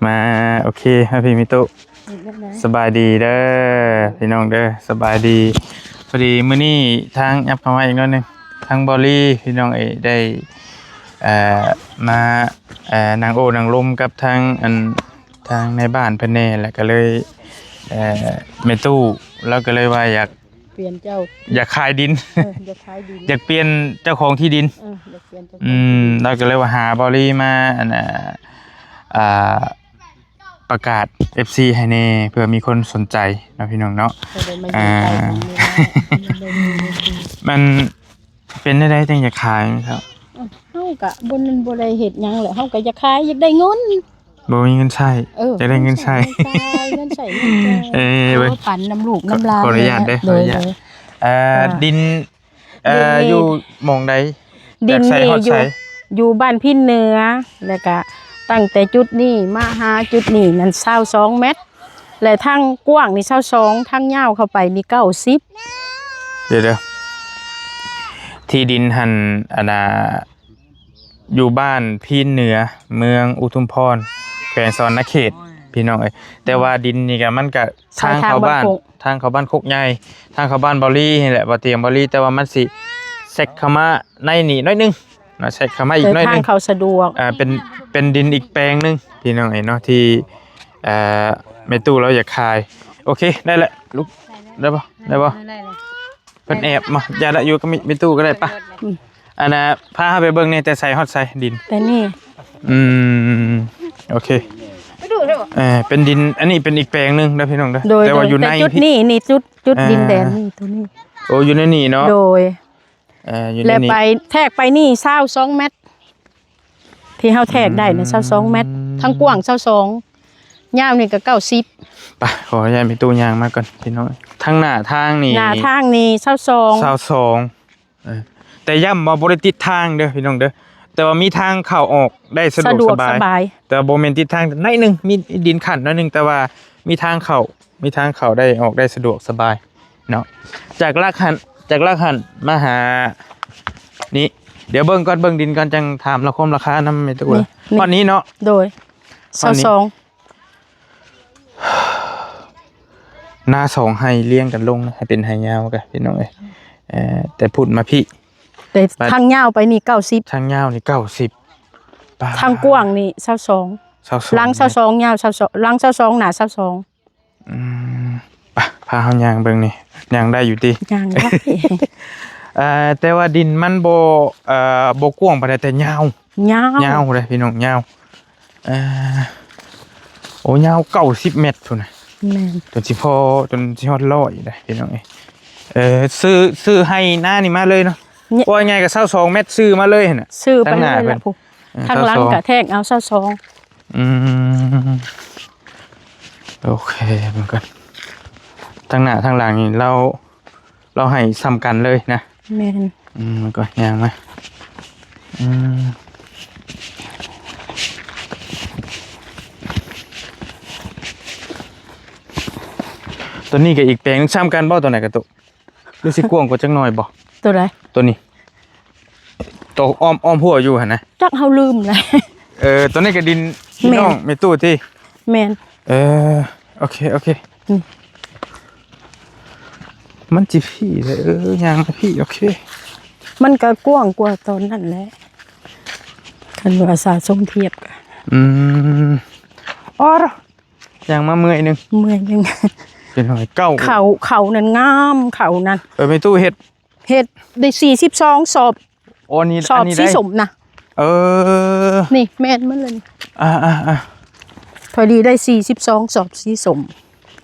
ມາ ໂອເຄ ມາພີ່ມິໂຕະ ສະບາຍດີເດີພີ່ນ້ອງເດີ ສະບາຍດີ. ພໍດີມື້ນີ້ທາງ ຫຍັບເຂົ້າມາອີກໜ້ອຍໜຶ່ງ ທາງເບົາລີພີ່ນ້ອງເອີຍ ໄດ້ ເອີ ມາ ເອີ ນັ່ງໂອ້ນັ່ງລົມກັບທາງ ອັນ ທາງນາຍບ້ານເພິ່ນແດ່ ແລ້ວກໍເລີຍ ເອີ ແມ່ຕູ້ລາວກໍເລີຍວ່າຢາກ ປ່ຽນເຈົ້າ ຢາກຂາຍດິນ ເອີ ຢາກຂາຍດິນ ຢາກປ່ຽນເຈົ້າຂອງທີ່ດິນ ເອີ ຢາກປ່ຽນເຈົ້າຂອງ ອືມ ທີ່ດິນ ລາວກໍເລີຍວ່າຫາເບົາລີມາ ອັນ ອ່າ ປະກາດເອັຟຊີໃຫ້ແດ່ ເພື່ອມີຄົນສົນໃຈເນາະພີ່ນ້ອງເນາະ ກໍເລີຍມາຢູ່ໃກ້ກັນນີ້ແຫຼະ ອ່າ ມັນເປັນແນວໃດຈັ່ງຢາກຂາຍແມ່ເຖົ້າ? ເຮົາກະບໍ່ ບໍ່ໄດ້ເຮັດຫຍັງແຫຼະ ເຮົາກະຢາກຂາຍ ຢາກໄດ້ເງິນ ບໍ່ມີເງິນໃຊ້ ເອີ ຢາກໄດ້ເງິນໃຊ້ ເງິນໃຊ້ ເງິນໃຊ້ ເອີ ເບິ່ງ ເອົາປັນນຳລູກນຳຫຼານ ຂໍອະນຸຍາດເດີ ໂດຍ ຂໍອະນຸຍາດ ໂດຍ ເອີ ອ່າ ດິນ ເອີ ຢູ່ໝ່ອງໃດ? ດິນນີ້ຢູ່ ຢູ່ບ້ານພີນເໜືອ ແລ້ວກະຕັ້ງແຕ່ຈຸດນີ້ມາຫາຈຸດນີ້ນັ້ນຊາວສອງແມັດ ແລະ ທາງກວ້າງນີ້ຊາວສອງ ທາງຍາວເຂົ້າໄປນີ້ເກົ້າສິບ. ດຽວໆ ທີ່ດິນຫັ້ນ ອັນນ່າ ຢູ່ບ້ານພີນເໜືອ ເມືອງອຸທຸມພອນ ແຂວງສະຫວັນນະເຂດ ພີ່ນ້ອງເອີຍ. ແຕ່ວ່າດິນນີ້ກະ ມັນກະ ທາງເຂົ້າບ້ານ ທາງເຂົ້າບ້ານໂຄກໃຫຍ່ ທາງເຂົ້າບ້ານເບົາລີນີ້ແຫຼະ ບໍ່ຕຽງເບົາລີ ແຕ່ວ່າມັນຊິແຊກເຂົ້າມາໃນນີ້ໜ້ອຍໜຶ່ງເນາະ ແຊກເຂົ້າມາອີກໜ້ອຍໜຶ່ງ ເຂົ້າສະດວກ ອ່າ ເປັນ ເປັນດິນອີກແປງໜຶ່ງ ພີ່ນ້ອງເອີຍເນາະ ທີ່ ເອີ ແມ່ຕູ້ລາວຢາກຂາຍ. ໂອເຄ ໄດ້ແລ້ວ ລຸກ ໄດ້ບໍ່? ໄດ້ບໍ່? ເພິ່ນແອບມາ ຢ່າລະ ຢູ່ກັບແມ່ຕູ້ກໍໄດ້ປະ. ອືມ ອັນນ່າ ພາເຮົາໄປເບິ່ງແດ່ ແຕ່ໃສຮອດໃສດິນ? ແຕ່ນີ້ ອືມ ໂອເຄ ເອີ ເປັນດິນ ອັນນີ້ເປັນອີກແປງໜຶ່ງເດີພີ່ນ້ອງເດີ ໂດຍ ແຕ່ວ່າຢູ່ໃນ ແຕ່ຈຸດນີ້ ນີ້ຈຸດ ຈຸດ ອ່າ ດິນແດນນີ້ ຕົວນີ້ ໂອ້ ຢູ່ໃນນີ້ເນາະ ໂດຍ ເອີ ຢູ່ໃນນີ້ ແລ້ວໄປແທກໄປນີ້ຊາວສອງແມັດ ທີ່ເຮົາແທກໄດ້ນະ ອືມ ຊາວສອງແມັດ ທາງກວ້າງຊາວສອງ ຍາວນີ້ກໍເກົ້າສິບ. ໄປ ຂໍອະນຸຍາດແມ່ຕູ້ຍ່າງມາກ່ອນພີ່ນ້ອງ ທາງໜ້າທາງນີ້ ໜ້າທາງນີ້ຊາວສອງ ຊາວສອງ ເອີ ແຕ່ຢ້ຳວ່າບໍ່ໄດ້ຕິດທາງເດີພີ່ນ້ອງເດີ ແຕ່ວ່າມີທາງເຂົ້າອອກໄດ້ສະດວກ ສະດວກສະບາຍ ສະບາຍ ແຕ່ວ່າບໍ່ແມ່ນຕິດທາງໜ້ອຍໜຶ່ງ ມີດິນຂັ້ນໜ້ອຍໜຶ່ງ ແຕ່ວ່າມີທາງເຂົ້າ ມີທາງເຂົ້າໄດ້ອອກໄດ້ສະດວກສະບາຍເນາະ. ຈາກຫຼັກຫັ້ນ ຈາກຫຼັກຫັ້ນມາຫານີ້ ດຽວເບິ່ງກ່ອນ ເບິ່ງດິນກ່ອນ ຈັ່ງຖາມລາຄາ ຄວາມລາຄານຳແມ່ຕູ້ ນີ້ ຮອດນີ້ເນາະ ໂດຍ ຮອດນີ້ ຊາວສອງ ນາສອງໄຮ່ລຽງກັນລົງນະ ໃຫ້ເປັນໄຮ່ຍາວກະພີ່ນ້ອງເອີຍ ເອີ ແຕ່ພຸ້ນມາພີ້ ແຕ່ທາງຍາວໄປນີ້ເກົ້າສິບ ທາງຍາວນີ້ເກົ້າສິບ ປາ ທາງກວ້າງນີ້ຊາວສອງ ຊາວສອງ ຫຼັງຊາວສອງ ຍາວຊາວສອງ ຫຼັງຊາວສອງ ໜ້າຊາວສອງ. ອືມ ປະ ພາເຮົາຍ່າງເບິ່ງນີ້ ຍ່າງໄດ້ຢູ່ຕິ? ຍ່າງໄດ້ ເອີ ແຕ່ວ່າດິນມັນບໍ່ ເອີ ບໍ່ກວ້າງປານໃດ ແຕ່ຍາວ ຍາວ ຍາວເດ້ພີ່ນ້ອງ ຍາວ ເອີ ໂອ້ ຍາວເກົ້າສິບແມັດພຸ້ນນະ ແມ່ນ ຈົນຊິພໍ ຈົນຊິຮອດຮ້ອຍເດ້ພີ່ນ້ອງເອີຍ. ເອີ ຊື້ ຊື້ໄຮ່ນານີ້ມາເລີຍເນາະ ເວົ້າງ່າຍກໍຊາວສອງແມັດ ຊື້ມາເລີຍຫັ້ນນະ ຊື້ໄປເລີຍລະ ທາງໜ້າເພິ່ນ ທາງຫຼັງກໍແທກເອົາຊາວສອງ ອືມ ໂອເຄ ເບິ່ງກ່ອນ ທາງໜ້າທາງຫຼັງນີ້ລາວ ລາວໃຫ້ສ່ຳກັນເລີຍນະ ແມ່ນ ອືມ ມັນກໍຍ່າງມາ ອືມ ຕົວນີ້ກໍອີກແປງໜຶ່ງ ສ່ຳກັນບໍ່? ຕົວໃດກະຕຸ ຫຼືຊິກວ້າງກວ່າຈັກໜ້ອຍບໍ່? ຕົວໃດ? ຕົວນີ້ ໂຕອ້ອມ ອ້ອມຫົວຢູ່ຫັ້ນນະ ຈັກ ເຮົາລືມແລ້ວ ເອີ ຕົວນີ້ກໍດິນ ແມ່ນ ພີ່ນ້ອງແມ່ຕູ້ຕິ? ແມ່ນ ເອີ ໂອເຄ ໂອເຄ ອືມ ມັນຊິພີ້ເດີ ເອີ ຍ່າງມາພີ້ ໂອເຄ ມັນກໍກວ້າງກວ່າຕອນນັ້ນແຫຼະ ຄັນວ່າສາສົມທຽບກະ ອືມ ອໍ ຍ່າງມາເມື່ອຍໜຶ່ງ ເມື່ອຍໜຶ່ງ ເປັນຫອຍເກົ້າ ເຂົ້າ ເຂົ້ານັ້ນງາມ ເຂົ້ານັ້ນ ເອີ ແມ່ຕູ້ເຮັດ ເຮັດໄດ້ສີ່ສິບສອງສອບ ໂອ້ ນີ້ ສອບ ອັນນີ້ ສີ ໄດ້ ສົມນະ ເອີ ນີ້ແມ່ນມັນເລີຍ ອ່າໆໆ ພໍດີໄດ້ສີ່ສິບສອງສອບສີສົມ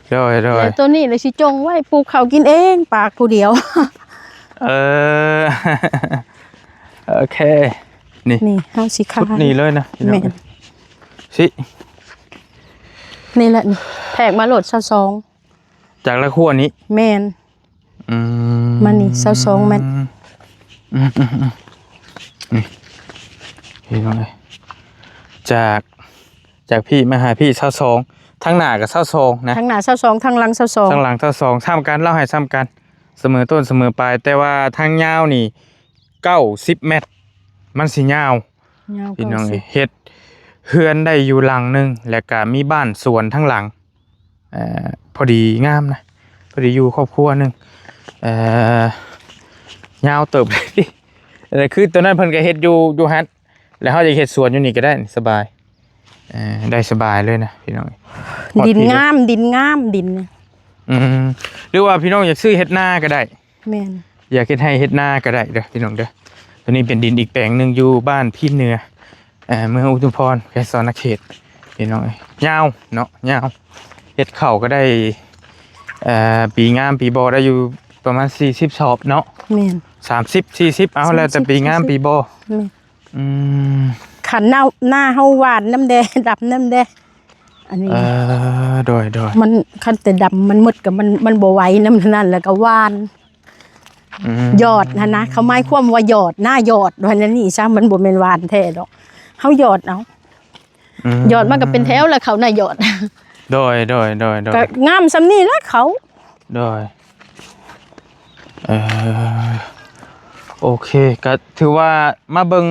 ໂດຍໆ ແລ້ວຕົວນີ້ລະຊິຈົ່ງໄວ້ປູກເຂົ້າກິນເອງ ປາກຜູ້ດຽວ ເອີ ໂອເຄ ນີ້ ນີ້ເຮົາຊິຂາຍ ຊຸດນີ້ເລີຍນະ ແມ່ນ ຊິ ນີ້ແຫຼະ ນີ້ ແທກມາໂລດຊາວສອງ ຈາກລະຄົວນີ້ ແມ່ນ ອືມ ມານີ້ຊາວສອງແມັດ ອືມໆໆ ນີ້ ພີ່ນ້ອງເອີຍ ຈາກ ຈາກພີ້ມາຫາພີ້ຊາວສອງ ທາງໜ້າກໍຊາວສອງນະ ທາງໜ້າຊາວສອງ ທາງຫຼັງຊາວສອງ ທາງຫຼັງຊາວສອງ ສ່ຳກັນ ລາວໃຫ້ສ່ຳກັນ ສະເໝີຕົ້ນສະເໝີປາຍ ແຕ່ວ່າທາງຍາວນີ້ເກົ້າສິບແມັດ ມັນຊິຍາວ ຍາວ ພີ່ນ້ອງເອີຍ ເກົ້າສິບ ເຮັດ ເຮືອນໄດ້ຢູ່ຫຼັງໜຶ່ງ ແລ້ວກະມີບ້ານສວນທາງຫຼັງ. ເອີ ພໍດີງາມນະ ພໍດີຢູ່ຄອບຄົວໜຶ່ງ. ເອີ ຍາວເຕີບເລີຍຕິ ແຕ່ຄືຕອນນັ້ນເພິ່ນກໍເຮັດຢູ່ ຢູ່ຫັ້ນ ແລ້ວເຮົາຢາກເຮັດສວນຢູ່ນີ້ກໍໄດ້ ສະບາຍ. ເອີ ໄດ້ສະບາຍເລີຍນະພີ່ນ້ອງ. ດິນງາມ ດິນງາມ ດິນ. ອືມ ຫຼືວ່າພີ່ນ້ອງຢາກຊື້ເຮັດນາກໍໄດ້. ແມ່ນ ຢາກເຮັດໄຮ່ເຮັດນາກໍໄດ້ເດີພີ່ນ້ອງເດີ. ຕົວນີ້ເປັນດິນອີກແປງໜຶ່ງຢູ່ບ້ານພີນເໜືອ ເອີ ເມືອງອຸທຸມພອນ ແຂວງສະຫວັນນະເຂດ ພີ່ນ້ອງເອີຍ. ຍາວເນາະ ຍາວ ເຮັດເຂົ້າກໍໄດ້ ເອີ ປີງາມປີບໍ່ໄດ້ຢູ່ປະມານສີ່ສິບສອບເນາະ. ແມ່ນ ສາມສິບ ສີ່ສິບ ເອົາ ແລ້ວແຕ່ປີງາມປີບໍ່. ແມ່ນ ອືມ ຄັນນາ ນາເຮົາຫວ່ານນຳແດ່ ດຳນຳແດ່ ອັນນີ້. ເອີ ໂດຍ ໂດຍ ມັນ ຄັນແຕ່ດຳມັນໝົດກໍ ມັນ ມັນບໍ່ໄຫວນຳນັ້ນ ແລ້ວກໍຫວ່ານ ອືມ ຫຍອດຫັ້ນນະ ເຂົາໝາຍຄວາມວ່າຫຍອດ ນາຫຍອດ ວ່າແນວນີ້ຊະ ມັນບໍ່ແມ່ນຫວ່ານແທ້ດອກ ເຮົາຫຍອດເອົາ. ອືມ ຫຍອດມັນກໍເປັນແຖວ ແລ້ວເຂົານາຫຍອດ. ໂດຍ ໂດຍ ໂດຍ ໂດຍ ກໍງາມສ່ຳນີ້ແຫຼະເຂົາ. ໂດຍ ເອີ ໂອເຄ ກໍຖືວ່າມາເບິ່ງ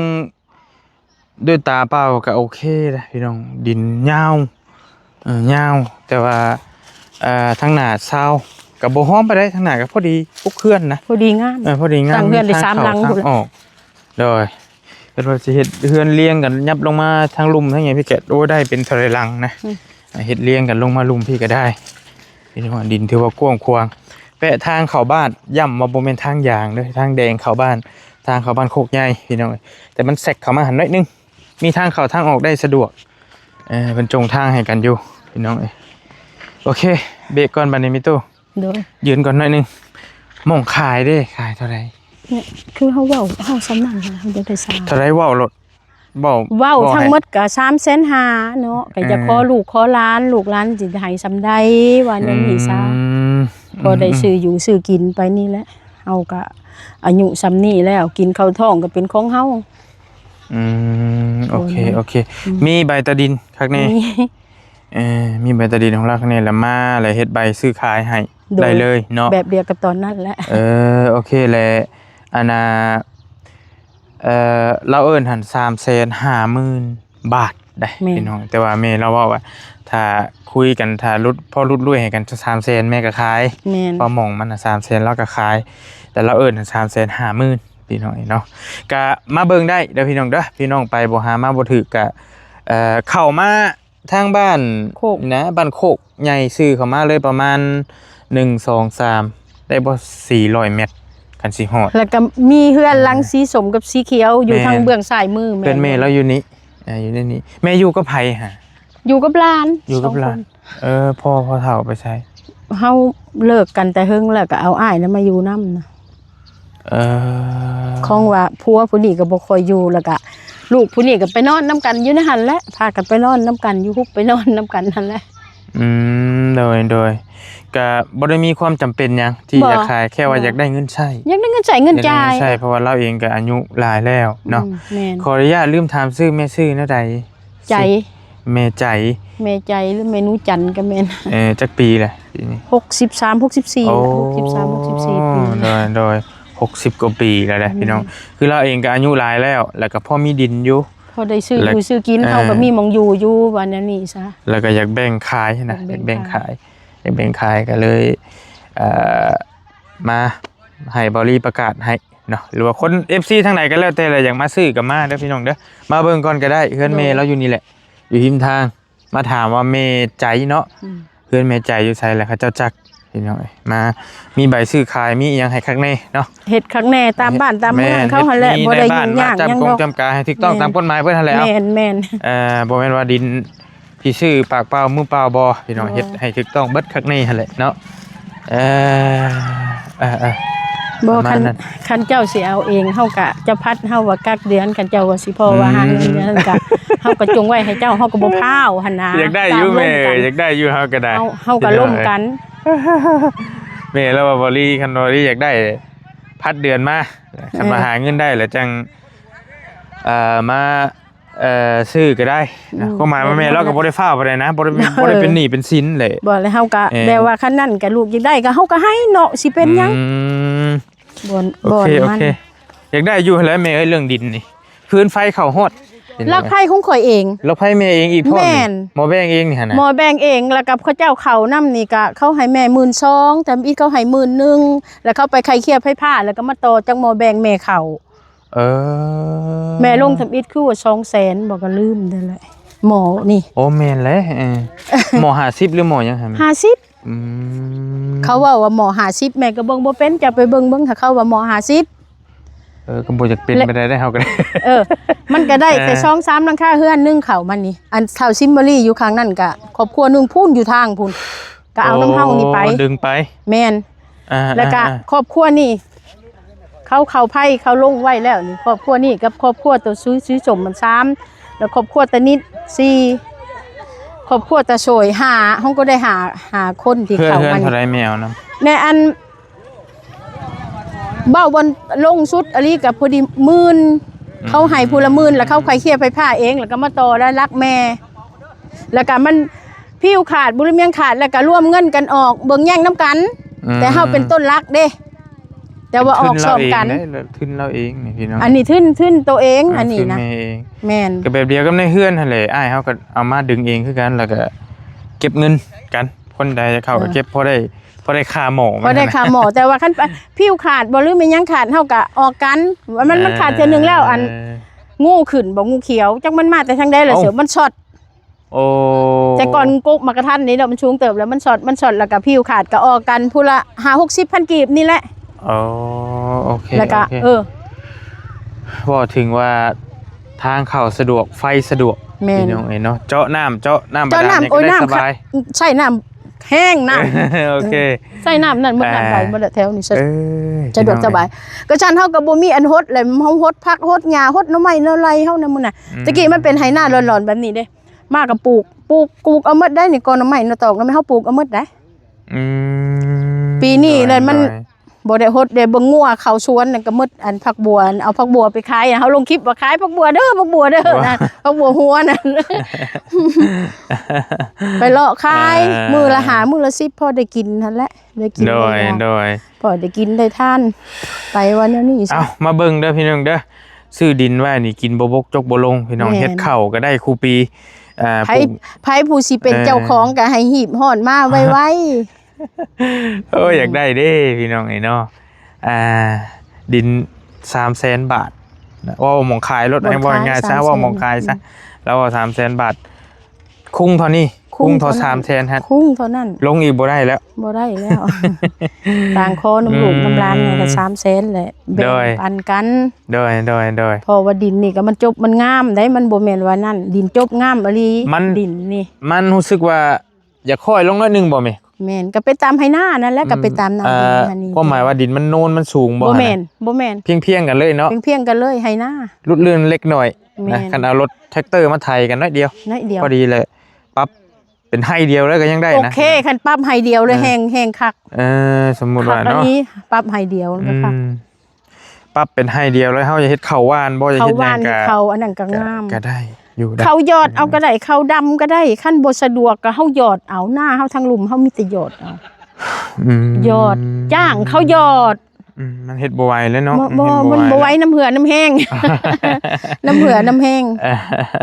ດ້ວຍຕາເປົ່າກໍໂອເຄເດ້ພີ່ນ້ອງ. ດິນຍາວ ເອີ ຍາວ ແຕ່ວ່າ ເອີ ທາງໜ້າຊາວກໍບໍ່ຫ້ອມປານໃດ ທາງໜ້າກໍພໍດີປຸກເຮືອນນະ ພໍດີງາມ. ເອີ ພໍດີງາມ ສ້າງເຮືອນໄດ້ສາມຫຼັງພຸ້ນແຫຼະ. ໂດຍ ເພິ່ນວ່າຊິເຮັດເຮືອນລຽງກັນ ຫຍັບລົງມາທາງລຸ່ມທາງຫຍັງພີ້ກໍ ໂອ້ ໄດ້ເປັນເທົ່າໃດຫຼັງນະ. ອືມ ເຮັດລຽງກັນລົງມາລຸ່ມພີ້ກໍໄດ້. ເຫັນວ່າດິນຖືວ່າກວ້າງຂວາງ ແປະທາງເຂົ້າບ້ານ ຢ້ຳວ່າບໍ່ແມ່ນທາງຢາງເດີ ທາງແດງເຂົ້າບ້ານ ທາງເຂົ້າບ້ານໂຄກໃຫຍ່ພີ່ນ້ອງເອີຍ. ແຕ່ມັນແຊກເຂົ້າມາຫັ້ນໜ້ອຍໜຶ່ງ ມີທາງເຂົ້າທາງອອກໄດ້ສະດວກ. ເອີ ເພິ່ນຈົ່ງທາງໃຫ້ກັນຢູ່ພີ່ນ້ອງເອີຍ. ໂອເຄ ເບຣກກ່ອນບາດນີ້ແມ່ຕູ້. ໂດຍ ຢືນກ່ອນໜ້ອຍໜຶ່ງ. ໝ່ອງຂາຍເດ້ ຂາຍເທົ່າໃດ? ຄືເຮົາເວົ້າ ເຮົາສ່ຳນັ້ນ ເຮົາບໍ່ໄດ້ສາ ເທົ່າໃດເວົ້າໂລດ. ເວົ້າ ເວົ້າທັງໝົດກໍສາມແສນຫ້າເນາະ ກໍຢາກຂໍລູກຂໍຫຼານ ລູກຫຼານຊິໃຫ້ສ່ຳໃດ ວ່າແນວນີ້ຊະ. ອືມ ພໍໄດ້ຊື້ຢູ່ຊື້ກິນໄປນີ້ແຫຼະ ເຮົາກໍອາຍຸສ່ຳນີ້ແລ້ວ ກິນເຂົ້າທ້ອງກໍເປັນຂອງເຮົາ. ອືມ ໂອເຄ ໂອເຄ ມີໃບຕາດິນຄັກແນ່. ມີ ເອີ ມີໃບຕາດິນຂອງລາວຄັກແນ່ ລະມາ ລະເຮັດໃບຊື້ຂາຍໃຫ້ໄດ້ເລີຍເນາະ ແບບດຽວກັບຕອນນັ້ນແຫຼະ. ເອີ ໂອເຄ ແລະ ອັນນ່າ ເອີ ລາວເອີ້ນຫັ້ນ ສາມແສນຫ້າໝື່ນບາດໄດ໋ພີ່ນ້ອງ. ແຕ່ວ່າແມ່ລາວເວົ້າວ່າ ຖ້າຄຸຍກັນ ຖ້າຫຼຸດ ພໍຫຼຸດລຸ້ຍໃຫ້ກັນ ສາມແສນແມ່ກໍຂາຍ. ແມ່ນ ເພາະໝ່ອງມັນນະ ສາມແສນລາວກໍຂາຍ ແຕ່ລາວເອີ້ນສາມແສນຫ້າໝື່ນພີ່ນ້ອງເນາະ. ກະມາເບິ່ງໄດ້ເດີພີ່ນ້ອງເດີ ພີ່ນ້ອງໄປບໍ່ຫາມາບໍ່ຖືກ ກະ ເອີ ເຂົ້າມາ ທາງບ້ານໂຄກນະ ບ້ານໂຄກໃຫຍ່ ຊື່ເຂົ້າມາເລີຍປະມານ ໜຶ່ງ ສອງ ສາມ ໄດ້ບໍ່ ສີ່ຮ້ອຍແມັດ ຄັນຊິຮອດ. ແລ້ວກໍມີເຮືອນຫຼັງ ອ່າ ສີສົ້ມກັບສີຂຽວຢູ່ ແມ່ນ ທາງເບື້ອງຊ້າຍມື. ແມ່ນ ເປັນແມ່ລາວຢູ່ນີ້ ອ່າ ຢູ່ໃນນີ້. ແມ່ຢູ່ກັບໃຜຫະ? ຢູ່ກັບຫຼານ ຢູ່ກັບຫຼານ ສອງຄົນ. ເອີ ພໍ່ ພໍ່ເຖົ້າໄປໃສ? ເຮົາເລີກກັນແຕ່ເຫິງແລ້ວ ກໍເອົາອ້າຍນັ້ນມາຢູ່ນຳນະ. ເອີ ຂອງວ່າຜົວຜູ້ນີ້ກໍບໍ່ຄ່ອຍຢູ່ ແລ້ວກໍລູກຜູ້ນີ້ກໍໄປນອນນຳກັນຢູ່ໃນຫັ້ນແຫຼະ ພາກັນໄປນອນນຳກັນຢູ່ ຮຸບໄປນອນນຳກັນຫັ້ນແຫຼະ. ອືມ ໂດຍ ໂດຍ ກະບໍ່ໄດ້ມີຄວາມຈຳເປັນຫຍັງທີ່ ບໍ່ ຢາກຂາຍ ແຄ່ວ່າ ບໍ່ ຢາກໄດ້ເງິນໃຊ້ ຢາກໄດ້ເງິນໃຊ້ເງິນຈ່າຍ ຢາກໄດ້ເງິນໃຊ້ ເພາະວ່າລາວເອງກໍອາຍຸຫຼາຍແລ້ວເນາະ. ອືມ ແມ່ນ ຂໍອະນຸຍາດລືມຖາມ ຊື່ແມ່ຊື່ແນວໃດ? ໃຈ ແມ່ໃຈ ແມ່ໃຈ ຫຼືແມ່ໜູຈັນກໍແມ່ນ. ເອີ ຈັກປີແຫຼະປີນີ້? ຫົກສິບສາມ ຫົກສິບສີ່ ໂອ້ ຫົກສິບສາມ ຫົກສິບສີ່ປີ. ໂດຍ ໂດຍ ຫົກສິບກວ່າປີແລ້ວແຫຼະ ອືມ ພີ່ນ້ອງ. ຄືລາວເອງກໍອາຍຸຫຼາຍແລ້ວ ແລ້ວກໍພໍມີດິນຢູ່ ພໍໄດ້ຊື້ຢູ່ຊື້ກິນ ແລ້ວ ເອີ ເຮົາກໍມີໝ່ອງຢູ່ຢູ່ ວ່າແນວນີ້ຊະ. ແລ້ວກໍຢາກແບ່ງຂາຍນະ ຢາກແບ່ງຂາຍ ຢາກແບ່ງຂາຍ ກໍເລີຍ ເອີ ມາໃຫ້ເບົາລີປະກາດໃຫ້ເນາະ ຫຼືວ່າຄົນ ເອັຟຊີ ທາງໃດກໍແລ້ວແຕ່ລະ ຢາກມາຊື້ກໍມາເດີພີ່ນ້ອງເດີ ມາເບິ່ງກ່ອນກໍໄດ້. ເຮືອນແມ່ ໂດຍ ລາວຢູ່ນີ້ແຫຼະ ຢູ່ຮິມທາງ. ມາຖາມວ່າແມ່ໃຈເນາະ ອືມ ເຮືອນແມ່ໃຈຢູ່ໃສ ແລ້ວເຂົາເຈົ້າຈັກ ພີ່ນ້ອງເອີຍ. ມາມີໃບຊື້ຂາຍ ມີອີ່ຫຍັງໃຫ້ຄັກແນ່ເນາະ ເຮັດຄັກແນ່ຕາມບ້ານຕາມເມືອງເຂົາຫັ້ນແຫຼະ ບໍ່ໄດ້ຫຍຸ້ງຍາກຫຍັງດອກ ມາຈັບກົງຈັບກາໃຫ້ຖືກຕ້ອງຕາມກົດໝາຍເພິ່ນຫັ້ນແຫຼະ. ແມ່ນ ແມ່ນ ເອີ ບໍ່ແມ່ນວ່າດິນ ທີ່ຊື້ປາກເປົ່າມືເປົ່າບໍ່ ພີ່ນ້ອງ ບໍ່ ເຮັດໃຫ້ຖືກຕ້ອງເບິດຄັກແນ່ຫັ້ນແຫຼະເນາະ. ເອີ ເອີ ເອີ ບໍ່ ປະມານນັ້ນ ຄັນ ຄັນເຈົ້າຊິເອົາເອງ ເຮົາກະ ເຈົ້າພັດເຮົາວ່າກັກເດືອນ ຄັນເຈົ້າວ່າຊິພໍວ່າຫາເງິນເດືອນ ອືມ ນັ້ນກະ ເຮົາກະຈົ່ງໄວ້ໃຫ້ເຈົ້າ ເຮົາກະບໍ່ພ້າວຫັ້ນນະ. ຢາກໄດ້ຢູ່ແມ່ ຢາກໄດ້ຢູ່ ເຮົາກະໄດ້ ເຮົາ ເຮົາກະລົມກັນ. ແມ່ລາວວ່າ ບໍລີ ຄັນບໍລີຢາກໄດ້ພັດເດືອນມາ ຄັນວ່າ ເອີ ຫາເງິນໄດ້ແລ້ວຈັ່ງ ເອີ ມາ ເອີ ຊື້ກໍໄດ້ນະ. ອືມ ຄວາມໝາຍວ່າແມ່ລາວກໍບໍ່ໄດ້ຟ້າວປານໃດນະ ບໍ່ໄດ້ ບໍ່ໄດ້ເປັນໜີ້ເປັນສິນເລີຍ. ບໍ່ ແລ້ວເຮົາກໍ ເອີ ແບບວ່າຄັນນັ້ນກໍລູກຢາກໄດ້ກໍເຮົາກໍໃຫ້ເນາະ ຊິເປັນຫຍັງ. ອືມ ບ່ອນ ໂອເຄ ບ່ອນ ໂອເຄ ມັນ ຢາກໄດ້ຢູ່ຫັ້ນແຫຼະແມ່ເອີຍ ເລື່ອງດິນນີ້ ຟືນໄຟເຂົ້າຮອດ ລັກໄຟຂອງຂ້ອຍເອງ. ລັກໄຟແມ່ເອງອີກພ້ອມ? ແມ່ນ. ໝໍ້ແບງເອງນີ້ຫັ້ນນະ? ໝໍ້ແບງເອງ ແລ້ວກໍເຂົາເຈົ້າເຂົ້ານຳນີ້ກໍເຂົາໃຫ້ແມ່ໝື່ນສອງ ທຳອິດເຂົາໃຫ້ໝື່ນໜຶ່ງ ແລ້ວເຂົາໄປໄກ່ເກ່ຍໄຟຟ້າ ແລ້ວກໍມາຕໍ່ຈາກໝໍ້ແບງແມ່ເຂົ້າ. ເອີ ແມ່ລົງທຳອິດຄືວ່າສອງແສນບໍ່ ກໍລືມນັ້ນແຫຼະ ໝໍ້ນີ້. ໂອ້ ແມ່ນແຫຼະ ເອີ ໝໍ້ຫ້າສິບຫຼືໝໍ້ຫຍັງຫັ້ນ? ຫ້າສິບ. ອືມ ເຂົາເວົ້າວ່າໝໍ້ຫ້າສິບ ແມ່ກໍເບິ່ງບໍ່ເປັນ ເຈົ້າໄປເບິ່ງເບິ່ງ ຖ້າເຂົາວ່າໝໍ້ຫ້າສິບ. ເອີ ກໍບໍ່ຢາກເປັນປານໃດເດ້ ເຮົາກໍໄດ້. ເອີ ມັນກໍໄດ້ແຕ່ ເອີ ສອງສາມຫຼັງຄາເຮືອນໜຶ່ງເຂົ້າມານີ້ ອັນທ້າວຊິມມາລີຢູ່ຂ້າງນັ້ນກໍຄອບຄົວໜຶ່ງພຸ້ນ ຢູ່ທາງພຸ້ນ ກໍເອົານຳເຮົານີ້ໄປ. ໂອ້ ດຶງໄປ. ແມ່ນ. ອ່າ ແລ້ວກໍ ອ່າ ຄອບຄົວນີ້ ເຂົາເຂົ້າໄຟເຂົາລົງໄວ້ແລ້ວນີ້ ຄອບຄົວນີ້ກັບຄອບຄົວຕົວຊື້ ຊື້ສົມມັນສາມ ແລ້ວຄອບຄົວຕານິດສີ່ ຄອບຄົວຕາໂສຍຫ້າ ເຮົາກໍໄດ້ຫ້າ ຫ້າຄົນທີ່ເຂົ້າມາ. ເຮືອນເທົ່າໃດແມ່ເອົານຳ? ແມ່ ອັນ ເວົ້າບ່ອນລົງສຸດອີ່ຫຼີກໍພໍດີໝື່ນ ອືມ ເຂົາໃຫ້ຜູ້ລະໝື່ນ ແລ້ວເຂົາໄກ່ເກ່ຍໄຟຟ້າເອງ ແລ້ວກໍມາຕໍ່ໄດ້ຫຼັກແມ່ ແລ້ວກໍມັນຜິວຂາດ ບໍ່ໄດ້ມຽງຂາດ ແລ້ວກໍລວມເງິນກັນອອກ ເບິ່ງແຍງນຳກັນ. ອືມ ແຕ່ເຮົາເປັນຕົ້ນຫຼັກເດ້ ແຕ່ວ່າອອກຊ້ອມກັນ. ທຶນລາວເອງເດ້ ທຶນລາວເອງນີ້ພີ່ນ້ອງ. ອັນນີ້ທຶນ ທຶນໂຕເອງ ອ່າ ອັນນີ້ນະ ທຶນແມ່ເອງ. ແມ່ນ. ກໍແບບດຽວກັບໃນເຮືອນຫັ້ນແຫຼະ ອ້າຍເຮົາກໍເອົາມາດຶງເອງຄືກັນ ແລ້ວກໍເກັບເງິນກັນ ຄົນໃດເຂົ້າ ເອີ ກໍເກັບ ພໍໄດ້ ພໍໄດ້ຄ່າໝໍ້ ພໍໄດ້ຄ່າໝໍ້. ແຕ່ວ່າຄັນຜິວຂາດບໍ່ ຫຼືແມ່ນຫຍັງຂາດ ເຮົາກໍອອກກັນ ວ່າມັນ ມັນຂາດເທື່ອໜຶ່ງແລ້ວ ອັນ ເອີ ງູຂຶ້ນບໍ່ ງູຂຽວ ຈັກມັນມາແຕ່ທາງໃດລະ ເອົ້າ ເສີ ມັນຊັອດ. ໂອ້ ແຕ່ກ່ອນກົກໝາກກະທັນນີ້ເນາະ ມັນສູງເຕີບແລ້ວ ມັນຊັອດ ມັນຊັອດ ແລ້ວກໍຜິວຂາດ ກໍອອກກັນຜູ້ລະຫ້າຫົກສິບພັນກີບນີ້ແຫຼະ. ໂອ້ ໂອເຄ ແລ້ວກໍ ໂອເຄ ເອີ ເວົ້າເຖິງວ່າທາງເຂົ້າສະດວກ ໄຟສະດວກ. ແມ່ນ ພີ່ນ້ອງເອີຍເນາະ ເຈາະນ້ຳ ເຈາະນ້ຳບາດານ ເຈາະນ້ຳ ນີ້ ໂອ້ຍ ກໍໄດ້ ນ້ຳ ສະບາຍ ໃຊ້ນ້ຳ ແຮງນະ. ໂອເຄ ໃຊ້ນ້ຳນັ້ນໝົດ ນ້ຳໄຫຼໝົດແຫຼະແຖວນີ້ ສະ ເອີ ສະດວກ ພີ່ນ້ອງເອີຍ ສະບາຍ. ກໍຊັ້ນເຮົາກໍບໍ່ມີອັນຫົດແຫຼະ ເຮົາຫົດຜັກຫົດຫຍ້າ ຫົດໜໍ່ໄມ້ໜໍ່ໄລເຮົານະມື້ນະ. ອືມ ແຕ່ກີ້ມັນເປັນໄຮ່ນາຫຼອນໆແບບນີ້ເດ້ ມາກໍປູກ ປູກ ປູກເອົາໝົດໄດ໋ນີ້ ກໍໜໍ່ໄມ້ໜໍ່ຕອກ ໜໍ່ໄມ້ເຮົາປູກເອົາໝົດໄດ໋. ອືມ ປີນີ້ແຫຼະມັນ ໂດຍ ບໍ່ໄດ້ຫົດເດ້ ເບິ່ງງົວເຂົ້າສວນນັ້ນກໍໝົດ ອັນຜັກບົວ ເອົາຜັກບົວໄປຂາຍ ເຮົາລົງຄລິບວ່າຂາຍຜັກບົວເດີ ຜັກບົວເດີ ຜັກບົວຫົວນັ້ນ ໄປເລາະຂາຍ ເອີ ມື້ລະຫ້າ ມື້ລະສິບ ພໍໄດ້ກິນຫັ້ນແຫຼະ ໄດ້ກິນ ໂດຍ ໄດ້ ໂດຍ ພໍໄດ້ກິນໄດ້ທານ ໄປວ່າແນວນີ້. ເອົາ ມາເບິ່ງເດີພີ່ນ້ອງເດີ ຊື້ດິນໄວ້ນີ້ກິນບໍ່ບົກຈົກບໍ່ລົງ ພີ່ນ້ອງ. ແມ່ນ ເຮັດເຂົ້າກໍໄດ້ຄູ່ປີ ອ່າ ໃຜ ຜູ້ ໃຜຜູ້ຊິເປັນ ເອີ ເຈົ້າຂອງກໍໃຫ້ຮີບຮ້ອນມາໄວໆ. ໂອ້ຍ ອືມ ຢາກໄດ້ເດ້ພີ່ນ້ອງເອີຍເນາະ ອ່າ ດິນສາມແສນບາດນະ ເວົ້າໝ່ອງຂາຍໂລດ ໝ່ອງຂາຍ ເວົ້າງ່າຍຊະ ສາມແສນ ເວົ້າໝ່ອງຂາຍຊະ ອືມ ລາວເວົ້າສາມແສນບາດ ຄຸ້ມເທົ່ານີ້ ຄຸ້ມເທົ່າ ຄຸ້ມເທົ່າສາມແສນຫັ້ນ ຄຸ້ມເທົ່ານັ້ນ ລົງອີກບໍ່ໄດ້ແລ້ວ ບໍ່ໄດ້ແລ້ວ ຕ່າງຂໍນຳລູກ ອືມ ນຳຫຼານກໍສາມແສນແຫຼະ ແບ່ງ ໂດຍ ປັນກັນ ໂດຍ ໂດຍ ໂດຍ ເພາະວ່າດິນນີ້ກໍມັນຈົບມັນງາມໄດ໋ ມັນບໍ່ແມ່ນວ່ານັ້ນ ດິນຈົບງາມອີ່ຫຼີ ມັນ ດິນນີ້ ມັນຮູ້ສຶກວ່າ ຢາກຄ້ອຍລົງໜ້ອຍໜຶ່ງບໍ່ແມ່? ແມ່ນ ກໍໄປຕາມໄຮ່ນານັ້ນແຫຼະ ອືມ ກໍໄປຕາມໜ້າດິນ ເອີ ຫັ້ນນີ້ ຄວາມໝາຍວ່າດິນມັນໂນນມັນສູງບໍ່? ບໍ່ແມ່ນ ຫັ້ນນະ ບໍ່ແມ່ນ ພຽງໆກັນເລີຍເນາະ ພຽງໆກັນເລີຍໄຮ່ນາ ຫຼຸດເລື່ອນເລັກນ້ອຍ ແມ່ນ ນະ ຄັນເອົາລົດແທຣັກເຕີມາໄຖກັນໜ້ອຍດຽວ ໜ້ອຍດຽວ ພໍດີແຫຼະ ປັບເປັນໄຮ່ດຽວເລີຍກໍຍັງໄດ້ນະ ໂອເຄ ຄັນປັບໄຮ່ດຽວເລີຍ ເອີ ແຮງ ແຮງຄັກ ເອີ ສົມມຸດວ່າເນາະ ປັບໄຮ່ດຽວ ອືມ ຄັກ ປັບເປັນໄຮ່ດຽວ ແລ້ວເຮົາຈະເຮັດເຂົ້າຫວ່ານບໍ່ ຈະເຮັດຫຍັງ ເຂົ້າຫວ່ານ ກະ ເຂົ້າອັນນັ້ນກໍງາມ ກະໄດ້ຢູ່ ເຂົ້າຢອດເອົາກໍໄດ້ ເຂົ້າດຳກໍໄດ້ ຄັນບໍ່ສະດວກກໍເຮົາຢອດເອົາ ນາເຮົາທາງລຸ່ມເຮົາມີແຕ່ຢອດເອົາ ອືມ ຢອດ ຈ້າງເຂົາຢອດ ອືມ ມັນເຮັດບໍ່ໄຫວແລ້ວເນາະ ບໍ່ ມັນເຮັດບໍ່ ມັນບໍ່ໄຫວ ບໍ່ໄຫວ ນ້ຳເຫື່ອນ້ຳແຮງ ນ້ຳເຫື່ອນ້ຳແຮງ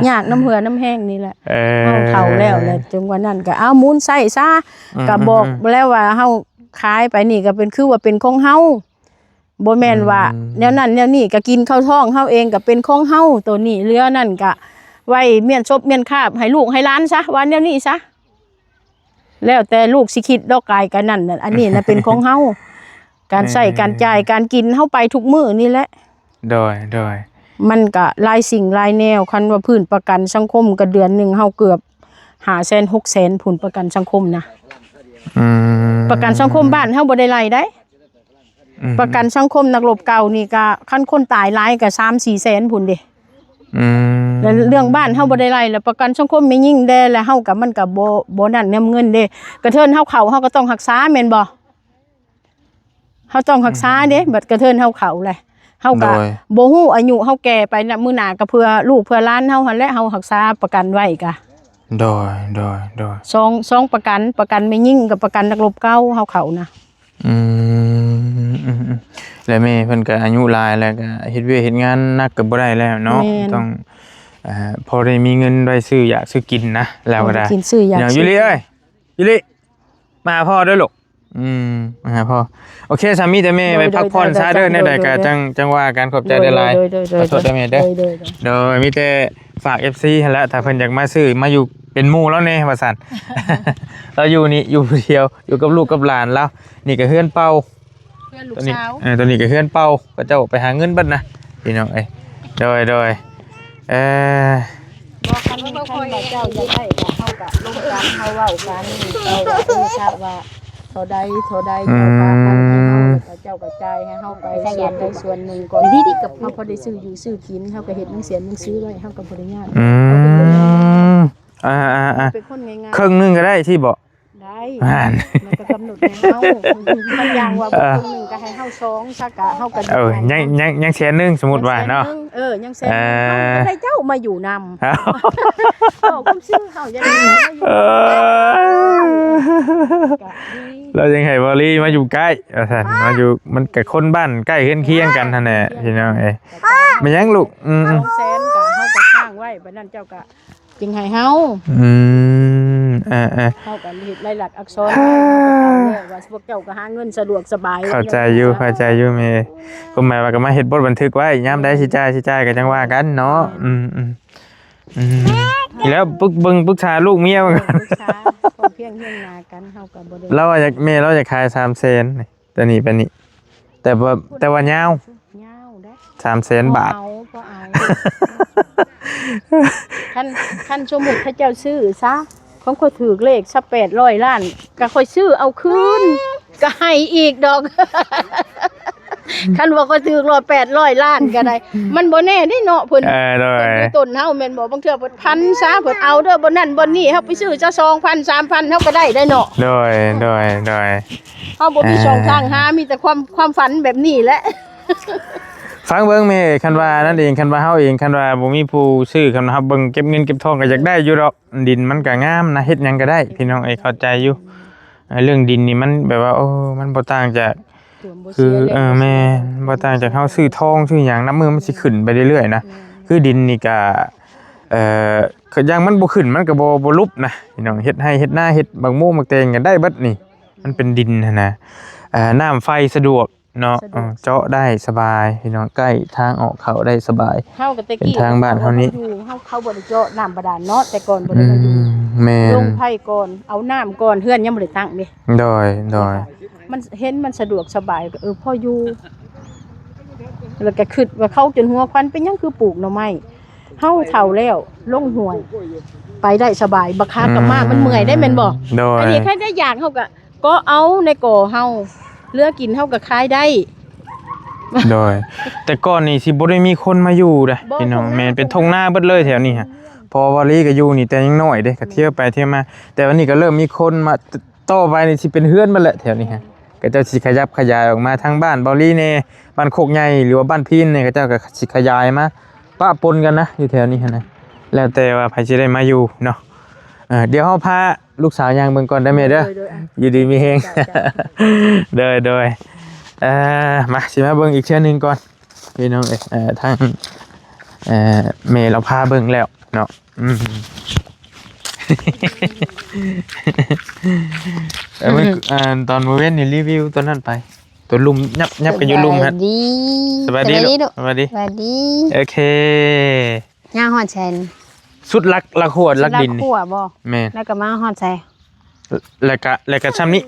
ຍາກນ້ຳເຫື່ອນ້ຳແຮງນີ້ແຫຼະ ເອີ ເຮົາເຖົ້າແລ້ວແຫຼະ ຈັ່ງວ່ານັ້ນກໍເອົາໝູນໃຊ້ຊະ ອືມ ກໍບອກ ອືມ ແລ້ວວ່າເຮົາຂາຍໄປນີ້ກໍເປັນ ຄືວ່າເປັນຂອງເຮົາ ບໍ່ແມ່ນວ່າ ອືມ ແນວນັ້ນແນວນີ້ ກໍກິນເຂົ້າທ້ອງເຮົາເອງ ກໍເປັນຂອງເຮົາ ໂຕນີ້ເຫຼືອນັ້ນກໍໄວ້ມ້ຽນສົບມ້ຽນຄາບໃຫ້ລູກໃຫ້ຫຼານຊະ ວ່າແນວນີ້ຊະ ແລ້ວແຕ່ລູກຊິຄິດດອກ ກາຍກັນນັ້ນ ອັນນີ້ນະເປັນຂອງເຮົາ ການໃຊ້ ເອີ ການຈ່າຍ ການກິນ ເຮົາໄປທຸກມື້ນີ້ແຫຼະ ໂດຍ ໂດຍ ມັນກະຫຼາຍສິ່ງຫຼາຍແນວ ຄັນວ່າພື້ນປະກັນສັງຄົມ ກະເດືອນໜຶ່ງເຮົາເກືອບຫ້າແສນ ຫົກແສນພຸ້ນ ປະກັນສັງຄົມນະ ອືມ ປະກັນສັງຄົມບ້ານເຮົາບໍ່ໄດ້ໄລ່ໃດ ອືມ ປະກັນສັງຄົມນັກລົບເກົ່ານີ້ກະ ຄັນຄົນຕາຍຫຼາຍກະສາມສີ່ແສນພຸ້ນເດ ອືມ ແລ້ວເລື່ອງບ້ານເຮົາບໍ່ໄດ້ໄລ່ ແລ້ວປະກັນສັງຄົມແມ່ຍິງແດ່ ແລ້ວເຮົາກະ ມັນກະບໍ່ ບໍ່ນັ້ນນຳເງິນເດ ກະເທີນເຮົາເຂົ້າ ເຮົາກະຕ້ອງຮັກສາແມ່ນບໍ່? ເຮົາຕ້ອງຮັກສາເດ້ ອືມ ບັດກະເທີນເຮົາເຂົ້າແຫຼະ ເຮົາກະ ໂດຍ ບໍ່ຮູ້ອາຍຸເຮົາແກ່ໄປນະ ມື້ໜ້າກະເພື່ອລູກເພື່ອຫຼານເຮົາຫັ້ນແຫຼະ ເຮົາຮັກສາປະກັນໄວ້ກະ ໂດຍ ໂດຍ ໂດຍ ສອງ ສອງປະກັນ ປະກັນແມ່ຍິງກັບປະກັນນັກລົບເກົ່າເຮົາເຂົ້ານະ ອືມ ອືມ ອືມ ແລະແມ່ເພິ່ນກະອາຍຸຫຼາຍແລ້ວ ກະເຮັດວຽກເຮັດງານໜັກກະບໍ່ໄດ້ແລ້ວເນາະ ແມ່ນ ຕ້ອງ ອ່າ ພໍໄດ້ມີເງິນໄວ້ຊື້ຢາກຊື້ກິນນະ ແລ້ວກໍໄດ້ ກິນຊື້ຢາກ ຢູ່ລີເອີຍ ຢູລິ ມາຫາພໍ່ເດີລູກ. ອືມ ມາຫາພໍ່. ໂອເຄ ສາມີແຕ່ແມ່ໄປພັກຜ່ອນຊະເດີ ແນວໃດກໍຈັ່ງ ຈັ່ງວ່າກັນ. ຂອບໃຈຫຼາຍໆ. ໂດຍໆ ຂໍໂທດເດີແມ່ເດີ. ໂດຍໆ ໂດຍ ມີແຕ່ຝາກເອັຟຊີຫັ້ນແຫຼະ ຖ້າເພິ່ນຢາກມາຊື້ ມາຢູ່ເປັນໝູ່ລາວແດ່ວ່າຊັ້ນ. ລາວຢູ່ນີ້ ຢູ່ຜູ້ດຽວ ຢູ່ກັບລູກກັບຫຼານລາວ. ນີ້ກໍເຮືອນເປົ່າ ເຮືອນລູກສາວ. ເອີ ຕົວນີ້ກໍເຮືອນເປົ່າ ເຂົາເຈົ້າໄປຫາເງິນເບິດນະ ພີ່ນ້ອງເອີຍ. ໂດຍໆ ເອີ ບໍ່ ຄັນ ຄັນວ່າເຈົ້າຢາກໄດ້ກໍເຮົາກໍລົມກັນ ເຮົາເວົ້າກັນ ເຈົ້າວ່າ ເອີ ຊະວ່າເທົ່າໃດ ເທົ່າໃດ ອືມ ເຈົ້າກໍເອົາໃຫ້ເຮົາ ແລ້ວກໍເຈົ້າກໍຈ່າຍໃຫ້ເຮົາໄປສ່ວນໃດສ່ວນໜຶ່ງກ່ອນ ເຮົາພໍໄດ້ຊື້ຢູ່ຊື້ກິນ ເຮົາກໍເຮັດໜັງສືໜັງສືໄວ້ ເຮົາກໍບໍ່ໄດ້ຍາກ. ອືມ ອ່າໆໆ ເປັນຄົນງ່າຍໆ ເຄິ່ງໜຶ່ງກໍໄດ້ ຊິບໍ່? ໄດ້ ນັ້ນ ມັນກໍກຳນົດໃຫ້ເຮົາ ມັນຢ່າງວ່າ ເອີ ຄົນໜຶ່ງກໍໃຫ້ເຮົາສອງ ຊະກະເຮົາກໍ ເອີ ຍັງ ຍັງ ຍັງແສນໜຶ່ງ ສົມມຸດວ່າເນາະ ເອີ ຍັງແສນໜຶ່ງ ເອີ ເຮົາກໍໄດ້ເຈົ້າມາຢູ່ນຳ ເວົ້າຄວາມຈິງເຮົາຢ່າໄດ້ ເອີ ກໍດີ ລາວຍັງໃຫ້ເບົາລີມາຢູ່ໃກ້ວ່າຊັ້ນ ມາຢູ່ ມັນກໍຄົນບ້ານໃກ້ເຮືອນຄຽງກັນຫັ້ນແຫຼະ ພີ່ນ້ອງເອີຍ. ແມ່ນຫຍັງລູກ? ອືມ ສອງແສນກໍເຮົາກໍຄ້າງໄວ້ ບັດນັ້ນເຈົ້າກໍ ຈຶ່ງໃຫ້ເຮົາ ອືມ ເອີໆ ເຮົາກໍເຮັດລາຍລັກອັກສອນໄວ້ ວ່າພວກເຈົ້າກໍຫາເງິນສະດວກສະບາຍ ເຂົ້າໃຈຢູ່ ເຂົ້າໃຈຢູ່ແມ່. ຄວາມໝາຍວ່າກໍມາເຮັດບົດບັນທຶກໄວ້ ຍາມໃດຊິຈ່າຍ ຊິຈ່າຍກໍຈັ່ງວ່າກັນເນາະ. ອືມ ອືມ ອືມ ແລ້ວປຶກ ເບິ່ງ ປຶກສາລູກເມຍເບິ່ງກ່ອນ ເອີ ປຶກສາ ພໍພຽງຮຽງໜ້າກັນ ເຮົາກໍບໍ່ໄດ້ ລາວວ່າຢາກ ແມ່ລາວຢາກຂາຍສາມແສນ ຕົວນີ້ ປານນີ້ ແຕ່ວ່າ ແຕ່ວ່າຍາວ ຍາວເດ້ ສາມແສນບາດ ພໍເອົາ ພໍເອົາ ຄັນ ຄັນສົມມຸດເຂົາເຈົ້າຊື້ຊະ ຂອງຂ້ອຍຖືກເລກຊະແປດຮ້ອຍລ້ານ ກໍຂ້ອຍຊື້ເອົາຄືນ ກໍໃຫ້ອີກດອກ ຄັນວ່າຂ້ອຍຖືກຮ້ອຍ ແປດຮ້ອຍລ້ານກໍໄດ້ ມັນບໍ່ແນ່ເດ້ເນາະ ເພິ່ນ ເອີ ໂດຍ ເພິ່ນຄືຕົ້ນເຮົາແມ່ນບໍ່? ບາງເທື່ອເພິ່ນພັນຊະ ເພິ່ນເອົາເດີ ບ່ອນນັ້ນບ່ອນນີ້ ເຮົາໄປຊື້ຊະສອງພັນ ສາມພັນ ເຮົາກໍໄດ້ໄດ໋ເນາະ ໂດຍ ໂດຍ ໂດຍ. ເຮົາບໍ່ມີ ອ່າ ຊ່ອງທາງຫາ ມີແຕ່ຄວາມ ຄວາມຝັນແບບນີ້ແຫຼະ. ຟັງເບິ່ງແມ່ ຄັນວ່ານັ້ນເອງ ຄັນວ່າເຮົາເອງ ຄັນວ່າບໍ່ມີຜູ້ຊື້ ຄັນວ່າເຮົາເບິ່ງເກັບເງິນເກັບທອງກໍຢາກໄດ້ຢູ່ດອກ ດິນມັນກໍງາມນະ ເຮັດຫຍັງກໍໄດ້ ພີ່ນ້ອງເອີຍ ເຂົ້າໃຈຢູ່. ເອີ ເລື່ອງດິນນີ້ມັນແບບວ່າ ໂອ້ ມັນບໍ່ຕ່າງຈາກ ຄື ເອີ ແມ່ນ ບໍ່ຕ່າງຈາກເຮົາຊື້ທອງຊື້ຫຍັງ ນັບມື້ມັນຊິຂຶ້ນໄປເລື້ອຍໆນະ. ແມ່ນ ຄືດິນນີ້ກະ ເອີ ຢ່າງມັນບໍ່ຂຶ້ນ ມັນກໍບໍ່ ບໍ່ຫຼຸບນະ ພີ່ນ້ອງ ເຮັດໄຮ່ເຮັດນາ ເຮັດໝາກໂມໝາກແຕງກໍໄດ້ເບິດນີ້ ມັນເປັນດິນຫັ້ນນະ. ເອີ ນ້ຳໄຟສະດວກເນາະ ສະດວກ ເອີ ເຈາະໄດ້ສະບາຍ ພີ່ນ້ອງ ໃກ້ທາງອອກເຂົ້າໄດ້ສະບາຍ. ເຮົາກໍແຕ່ກີ້ ເປັນທາງບ້ານເຮົານີ້ ເຮົາ ເຮົາບໍ່ໄດ້ເຈາະນ້ຳບາດານເນາະ ແຕ່ກ່ອນບໍ່ໄດ້ມາຢູ່. ອືມ ແມ່ນ ລົງໄຟກ່ອນ ເອົານ້ຳກ່ອນ ເຮືອນຍັງບໍ່ໄດ້ຕັ້ງເດ້. ໂດຍ ໂດຍ ມັນເຫັນມັນສະດວກສະບາຍ ກໍ ເອີ ພໍຢູ່ ແລ້ວກໍຄິດວ່າເຂົາຈົນຫົວຄວັນ ເປັນຫຍັງຄືປູກໜໍ່ໄມ້? ເຮົາເຖົ້າແລ້ວ ລົງຫ້ວຍໄປໄດ້ສະບາຍ ບັກຄາກັບມ້າ ອືມ ມັນເມື່ອຍໄດ້ແມ່ນບໍ່? ໂດຍ ອັນນີ້ໃຜໄດ້ຢາກເຮົາກໍ ກໍເອົາໃນກໍເຮົາ ເຫຼືອກິນເຮົາກໍຂາຍໄດ້. ໂດຍ ແຕ່ກ່ອນນີ້ຊິບໍ່ໄດ້ມີຄົນມາຢູ່ເດ້ ບໍ່ ພີ່ນ້ອງ ທົ່ງນາ ແມ່ນເປັນທົ່ງນາເບິດເລີຍແຖວນີ້ຮະ ເພາະວ່າວາລີກໍຢູ່ນີ້ແຕ່ຍັງນ້ອຍເດ້ ກໍທ່ຽວໄປທ່ຽວມາ ແຕ່ວ່ານີ້ກໍເລີ່ມມີຄົນມາ ຕ- ຕໍ່ໄປນີ້ຊິເປັນເຮືອນໝົດແຫຼະແຖວນີ້ຮະ ເຂົາເຈົ້າຊິຂະຫຍັບຂະຫຍາຍອອກມາທາງບ້ານເບົາລີແດ່ ບ້ານໂຄກໃຫຍ່ ຫຼືວ່າບ້ານພີນນີ້ ເຂົາເຈົ້າກໍຊິຂະຫຍາຍມາປະປົນກັນນະ ຢູ່ແຖວນີ້ຫັ້ນນະ ແລ້ວແຕ່ວ່າໃຜຊິໄດ້ມາຢູ່ເນາະ. ເອີ ດຽວເຮົາພາ ລູກສາວຍ່າງເບິ່ງກ່ອນເດີແມ່ເດີ ໂດຍໆ ຢູ່ດີມີແຮງ ເຈົ້າໆ ໂດຍໆ. ເອີ ມາ ຊິມາເບິ່ງອີກເທື່ອໜຶ່ງກ່ອນພີ່ນ້ອງເອີຍ ເອີ ທາງ ເອີ ແມ່ລາວພາເບິ່ງແລ້ວເນາະ. ອືມ ເອີ ມື້ ອືມ ເອີ ຕອນມື້ເວັນນີ້ຣີວິວຕົວນັ້ນໄປ ຕົວລຸ່ມ ຫຍັບ ຫຍັບກັນຢູ່ລຸ່ມຫັ້ນ. ສະບາຍດີ ສະບາຍດີລູກ ສະບາຍດີ ສະບາຍດີ ສະບາຍດີ ໂອເຄ. ຍ່າງຮອດໃສ? ສຸດຫຼັກ ຫຼັກຫົວ ຫຼັກດິນ ສຸດຫຼັກຫົວບໍ່? ແມ່ນ ແລ້ວກໍມາຮອດໃສ? ແລ້ວກໍ ແລ້ວກໍຊ່ຳນີ້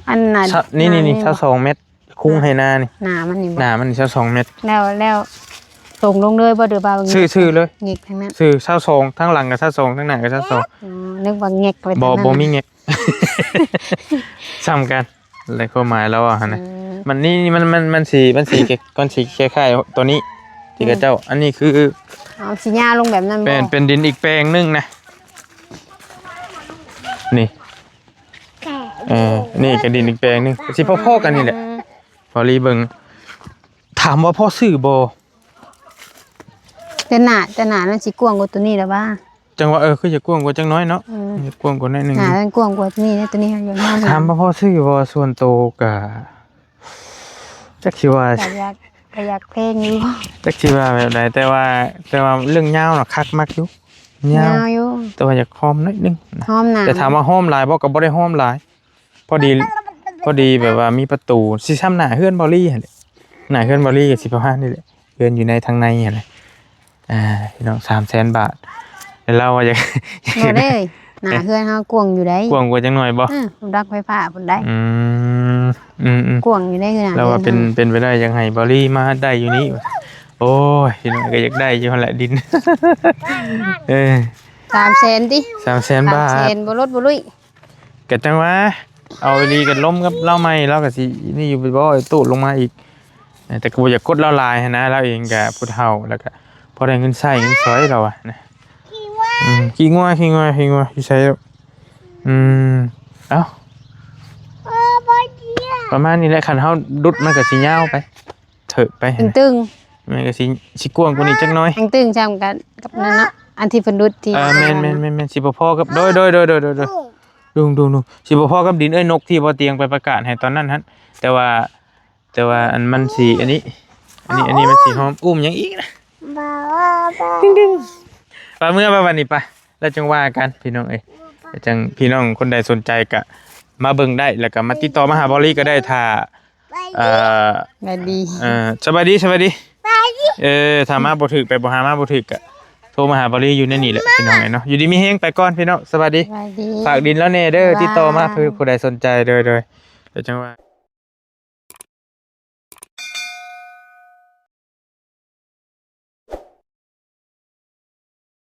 ອັນນັ້ນ ຊະ ນີ້ໆໆ ຊາວສອງແມັດ ຄຸ້ງໄຮ່ນານີ້ ໜ້າມັນນີ້ບໍ່? ໜ້າມັນນີ້ຊາວສອງແມັດ ແລ້ວ ແລ້ວຕົງລົງເລີຍບໍ່ ຫຼືວ່າງຽກ? ຊື່ໆເລີຍ ງຽກທາງນັ້ນ ຊື່ຊາວສອງ ທາງຫຼັງກໍຊາວສອງ ທາງໜ້າກໍຊາວສອງ. ອໍ ນຶກວ່າແງກໄປ ບໍ່ ທາງນັ້ນ ບໍ່ມີແງກ ຊ່ຳກັນ. ໃນຄວາມໝາຍລາວວ່າຫັ້ນນະ ອືມ ມັນນີ້ ມັນ ມັນ ມັນຊິ ມັນຊິ ມັນຊິຄ້າຍໆຕົວນີ້ ທີ່ເຂົາເຈົ້າ ອືມ ອັນນີ້ຄື ເອົາ ຊິຍາວລົງແບບນັ້ນບໍ່? ເປັນ ເປັນດິນອີກແປງໜຶ່ງນະ ນີ້ ເອີ ນີ້ກໍດິນອີກແປງໜຶ່ງ ຊິພໍໆກັນນີ້ແຫຼະ ອືມ ພໍລີເບິ່ງ ຖາມວ່າພໍຊື້ບໍ່? ແຕ່ໜ້າ ແຕ່ໜ້າມັນຊິກວ້າງກວ່າຕົວນີ້ແຫຼະວ່າ ຈັ່ງວ່າ ເອີ ຄືຈະກວ້າງກວ່າຈັກໜ້ອຍເນາະ ອືມ ຈະກວ້າງກວ່າໜ້ອຍໜຶ່ງ ໜ້າມັນກວ້າງກວ່ານີ້ ຕົວນີ້ຍັງງາມ. ຖາມວ່າພໍຊື້ບໍ່? ສ່ວນໂຕກະຈັກຊິວ່າ ກະຢາກ ກໍຢາກແພງຢູ່ ຈັກຊິວ່າແບບໃດ ແຕ່ວ່າ ແຕ່ວ່າເລື່ອງຍາວນະຄັກມັກຢູ່ ຍາວ ຍາວຢູ່ ແຕ່ວ່າຢາກຫອມໜ້ອຍໜຶ່ງນະ ຫອມໜາ ແຕ່ຖາມວ່າຫອມຫຼາຍບໍ່ ກໍບໍ່ໄດ້ຫອມຫຼາຍ ພໍດີ ພໍດີແບບວ່າມີປະຕູ ຊິຊ່ຳໜ້າເຮືອນເບົາຫຼີຫັ້ນແຫຼະ ໜ້າເຮືອນເບົາຫຼີກໍຊິປະມານນີ້ແຫຼະ ເຮືອນຢູ່ໃນທາງໃນຫັ້ນແຫຼະ ອ່າ ພີ່ນ້ອງ ສາມແສນບາດ ແລ້ວລາວວ່າຢາກ ບໍ່ໄດ້ ໜ້າເຮືອນເຮົາກວ້າງຢູ່ໃດ໋ ກວ້າງກວ່າຈັກໜ້ອຍບໍ່? ອື ດັກໄຟຟ້າພຸ້ນໃດ໋ ອືມ ອືມໆ ກວ້າງຢູ່ໃດ໋ ຄືໜ້າ ລາວວ່າເປັນ ເປັນໄປໄດ້ຢາກໃຫ້ເບົາຫຼີມາໄດ້ຢູ່ນີ້ ໂອ້ຍ ພີ່ນ້ອງ ກໍຢາກໄດ້ຢູ່ຫັ້ນແຫຼະດິນ ເອີ ສາມແສນຕິ ສາມແສນບາດ ສາມແສນ ບໍ່ລົດບໍ່ລຸຍ ກໍຈັ່ງວ່າ ເອົາອີ່ຫຼີກໍລົມກັບລາວໃໝ່ ລາວກໍຊິນີ້ຢູ່ບໍ່ ຕູ້ລົງມາອີກ ແຕ່ກໍບໍ່ຢາກກົດລາວຫຼາຍຫັ້ນນະ ລາວເອງກໍຜູ້ເຖົ້າ ແລ້ວກໍພໍໄດ້ເງິນໃຊ້ເງິນສອຍລາວວ່ານະ ອືມ ຂີ້ງົວ ຂີ້ງົວ ຂີ້ງົວ ຢູ່ໃສ ອືມ ເອົ້າ ປະມານນີ້ແຫຼະ ຄັນເຮົາດຸດມັນກໍຊິຍາວໄປ ເທີໄປ ຕຶງໆ ມັນກໍຊິ ຊິກວ້າງກວ່ານີ້ຈັກໜ້ອຍ ຕຶງໆ ຊ່ຳກັນກັບນັ້ນເນາະ ອັນທີ່ເພິ່ນດຸດທີ່ ເອີ ແມ່ນໆໆໆ ຊິບໍ່ພໍກັບ ໂດຍໆໆໆ ລຸງໆໆ ຊິບໍ່ພໍກັບດິນເອື້ອຍນົກທີ່ບໍ່ຕຽງໄປປະກາດໃຫ້ຕອນນັ້ນຫັ້ນ ແຕ່ວ່າ ແຕ່ວ່າອັນມັນຊິອັນນີ້ ອັນນີ້ ອັນນີ້ມັນຊິຫອມ ອຸ້ມຫຍັງອີກນະ ດິງໆ ປາເມືອ ປາບັດນີ້ປາ ແລ້ວຈັ່ງວ່າກັນພີ່ນ້ອງເອີຍ ແລ້ວຈັ່ງພີ່ນ້ອງຄົນໃດສົນໃຈກະມາເບິ່ງໄດ້ ແລ້ວກະມາຕິດຕໍ່ມາຫາເບົາຫຼີກໍໄດ້ ຖ້າ ເອີ ສະບາຍດີ ເອີ ສະບາຍດີ ສະບາຍດີ ເອີ ຖ້າມາບໍ່ຖືກ ໄປບໍ່ຫາມາບໍ່ຖືກກະໂທມາຫາເບົາຫຼີຢູ່ໃນນີ້ແຫຼະ ພີ່ນ້ອງເອີຍເນາະ ຢູ່ດີມີແຮງ ໄປກ່ອນພີ່ນ້ອງ ສະບາຍດີ ສະບາຍດີ ຝາກດິນລາວແດ່ເດີ ຕິດຕໍ່ມາ ເພື່ອຜູ້ໃດສົນໃຈ ໂດຍໆ ແລ້ວຈັ່ງວ່າ